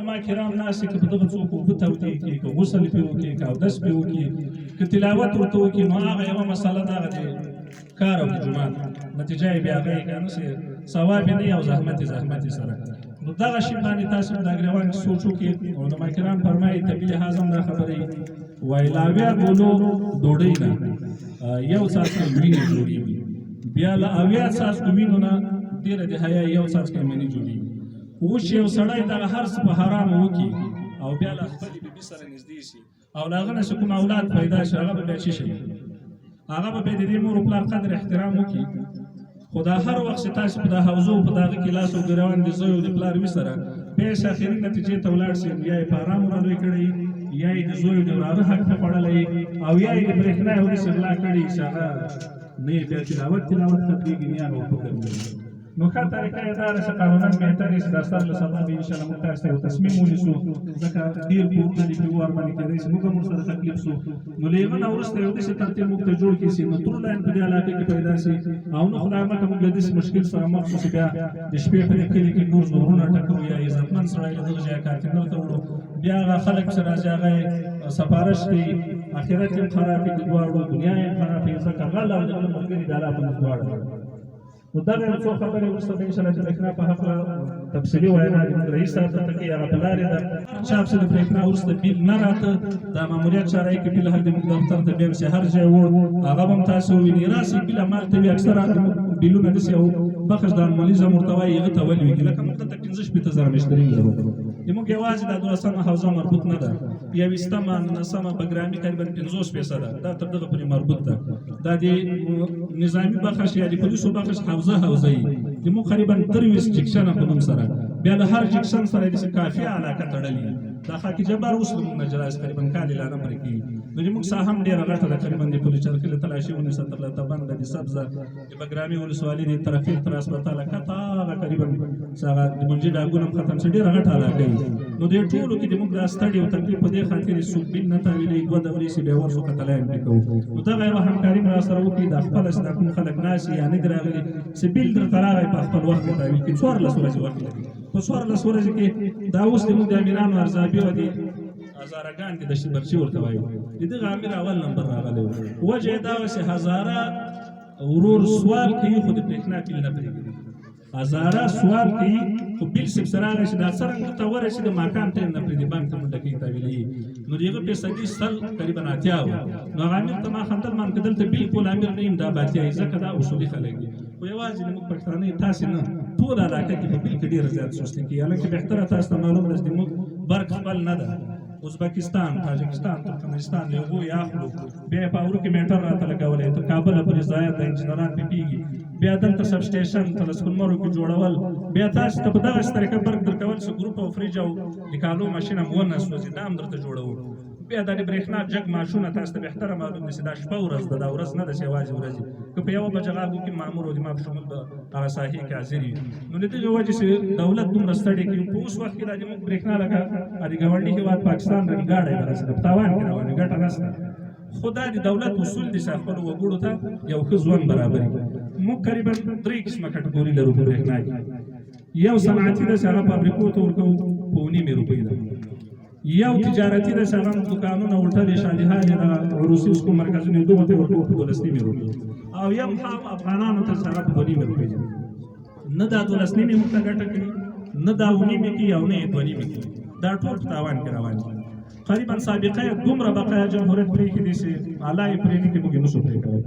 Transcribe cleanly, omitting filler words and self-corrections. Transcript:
علما کرام ناست که په دغه څوک اوبه تودې کړي، که غسل پرې وکړي، که اودس پرې وکړي، که تلاوت ورته وکړي، نو هغه یوه مسله ده، هغه د کار او د جومات نتیجه یې بیا هغه یې که نه سي ثواب یې نه او زحمت یې زحمت یې سره. نو دغه شي باندې تاسو د ګریوان کې سوچ وکړئ. علما کرام فرمایي، طبي لحاظ هم دا خبرې وایي، له 70 ګولو ډوډۍ نه یو څاڅکی وینې جوړېږي، بیا له 70 څاڅکو وینو نه ډېره د حیا یو څاڅکی مني جوړېږي. اوس چې یو سړی دغه هر څه په حرامو وکړي او بیا له خپلې بیبي سره نږدې شي او له هغه نه چې کوم اولاد پیدا شي، هغه به بیا څه شي؟ هغه به بیا د دې مور او پلار قدر احترام وکړي. خو دا هر وخت چې تاسو په دا حوزو په داغه کې لاس او ګریوان د زوی او د پلار وي سره، بیا یې اخري نتیجې ته ولاړ شي، یا یې په ارام ورالوی کړی، یا یې د زوی او د وراره حق په خوړلی، او یا یې د برېښنا یو داسې غلا کړي چې هغه نه یې بیا تلاوت تلاوت ختمېږي، نه یې هغه فکر کوي. نو ښه طریقه یې دا ده چې قانونا بهتر یې چې دا سر له سبا به انشاءالله موږ تاسو ته یو تصمیم ونیسو، ځکه ډېر کورونه دي په وار باندې کېدای شي موږ هم ورسره تکلیف سو. نو له هغه نه وروسته یو داسې ترتیب موږ ته جوړ کړي چې نه ترو لاین په دې علاقه کې پیدا شي او نه خدای مکه موږ له داسې مشکل سره مخ شو چې بیا د شپې په دې کلي کې ګرځو، ورونه ټکو یا عزتمن سړی له دغه ځایه کارتینر ته وړو، بیا هغه خلک چې راځي هغه یې سفارش کوي، آخرت یې هم خرابېږي دواړو، دنیا یې هم خرابېږي، ځکه غل او د غله ملګري د الله په نزد دواړه. نو دغه یو څو خبرې وروسته به انشاءالله د برېښنا په هکله تفصیلي وینا د موږ رئیس صاحب درته کوي، هغه په لارې ده. چا پسې د برېښنا وروسته بیل نه راته، دا ماموریت چا رايي کې بیل هلته موږ دفتر ته بیا پسې هر ځای وړ، هغه به هم تاسو ووینئ. راسئ بیل مال ته وي، اکثره بیلونه داسې یو بخش د انمولیزم ورته وایي، هغه ته ولوېږي. لکه موږ دلته 65,000 مشترین لرو، زموږ یوازې دا 12مه حوزه مربوط نه ده، 21مه، 19مه، بګرامي تقریبا 50 فیصده دا تر دغه پورې مربوط ده. دا د نظامي بخش یا د پولیسو بخش حوزه حوزه یي د موږ قریبا 23 جکشنه په نوم سره، بیا له هر جکشن سره داسې کافي علاقه تړلې. دا خاکي جبار اوس له موږ نه جلا شي، قریبا کال یې لا نه پرې کېږي. نو د موږ ساحه هم ډېره غټه ده، قریبا د پولي چرخي له تلاشي ونیسه تر لتبنده، د سبزه، د بګرامي ولسوالي د ترفیق تر هسپتاله کته هغه قریبا چې هغه د منجي ډاګونه هم ختم شي، ډېره غټه علاقه وي. نو دې ټولو کې د موږ دا ستړي او تکلیف په دې خاطر یې څوک بیل نه تاویلوي، دوه دورې چې بیا ورځو کتلی هم پرې کوو. نو دغه یوه همکاري به راسره وکړي. دا خپله چې دا کوم خلک ناست یا نه دي راغلي، چې بیل درته راغی په خپل وخت یې تاویل کړي، 14 ورځې وخت لري. په 14 ورځې کې دا اوس د موږ د امیرانو ارزابي او د هزارګان دي، د برچي ورته وایي، د دغه امیر اول نمبر راغلی و. وجه یې دا وه چې هزاره ورور سوال کوي خو د برېښنا بیل نه پرېږدي. هزاره سوال کوي خو بیل صاحب سره راغی چې دا څرنګه ته ورسې د ماښام ټایم نه پرېږدي، بانک ته منډه کوي تاویلوي. نو د هغه فیصدي 100 قریبا 80 وه. نو هغه امیر ته ما خندل، ما که دلته بالکل امیر نه یم دا به 80 وي، ځکه دا اصولي خلک دي. خو یوازې د موږ پښتانه تاسې نه، ټوله علاقه کې په بیل کې ډېره زیات سستي کوي. حالانکه بهتره تاسو ته معلومه ده چې موږ برق خپل نه ده، ازبکستان، تاجکستان، ترکمنستان له هغو یې اخلو، بیا یې په اورو کې میټر راته لګولی، تر کابله پورې ضایع د انجینران پې پیږي، بیا دلته سب سټیشن تر سپینمرو کې جوړول، بیا تاسو ته په دغسې طریقه برق درکول چې ګروپ او فریج او د کالو ماشین هم ونه سوځي، دا هم درته جوړوو. بیا د برېښنا جګ معاشونه تاسو ته بهتره معلوم دي چې دا شپه ورځ ده، دا ورځ نه ده چې یوازې ورځ که په یوه بجه غږ وکړي مامور او د ما په شمول به هغه ساحې کې حاضر وي. نو له دغې وجې چې دولت دومره ستړی کوي په اوس وخت کې دا د موږ برېښنا لکه د ګاونډي هېواد پاکستان ریل ګاډی دغسې ده، په تاوان کې روان، ګټه نشته. خو دا د دولت اصول دي چې خپلو وګړو ته یو ښه ژوند برابري. موږ قریبا درې قسمه کټګوري لرو په برېښنا کې. یو صنعتي ده چې هغه فابریکو ته ورکوو په 2.5 روپۍ ده. یو تجارتي ده چې هغه دوکانونه، هوټلې، شادیهالې، دغه عروسي سکو مرکزونه، دغو ته ورکوو په 12.5 روپۍ. او یو هم افغانانو ته چې هغه په 2.5 روپۍ. نه دا 12.5 موږ ته ګټه کوي، نه دا 2.5 کوي او نه یې 2.5 کوي، دا ټول په تاوان کې روان دي. قریبا سابقه یې دومره بقایا جمهوریت پرېښې دي چې الله یې پرې نه کړي، موږ یې نشو پرې کولی.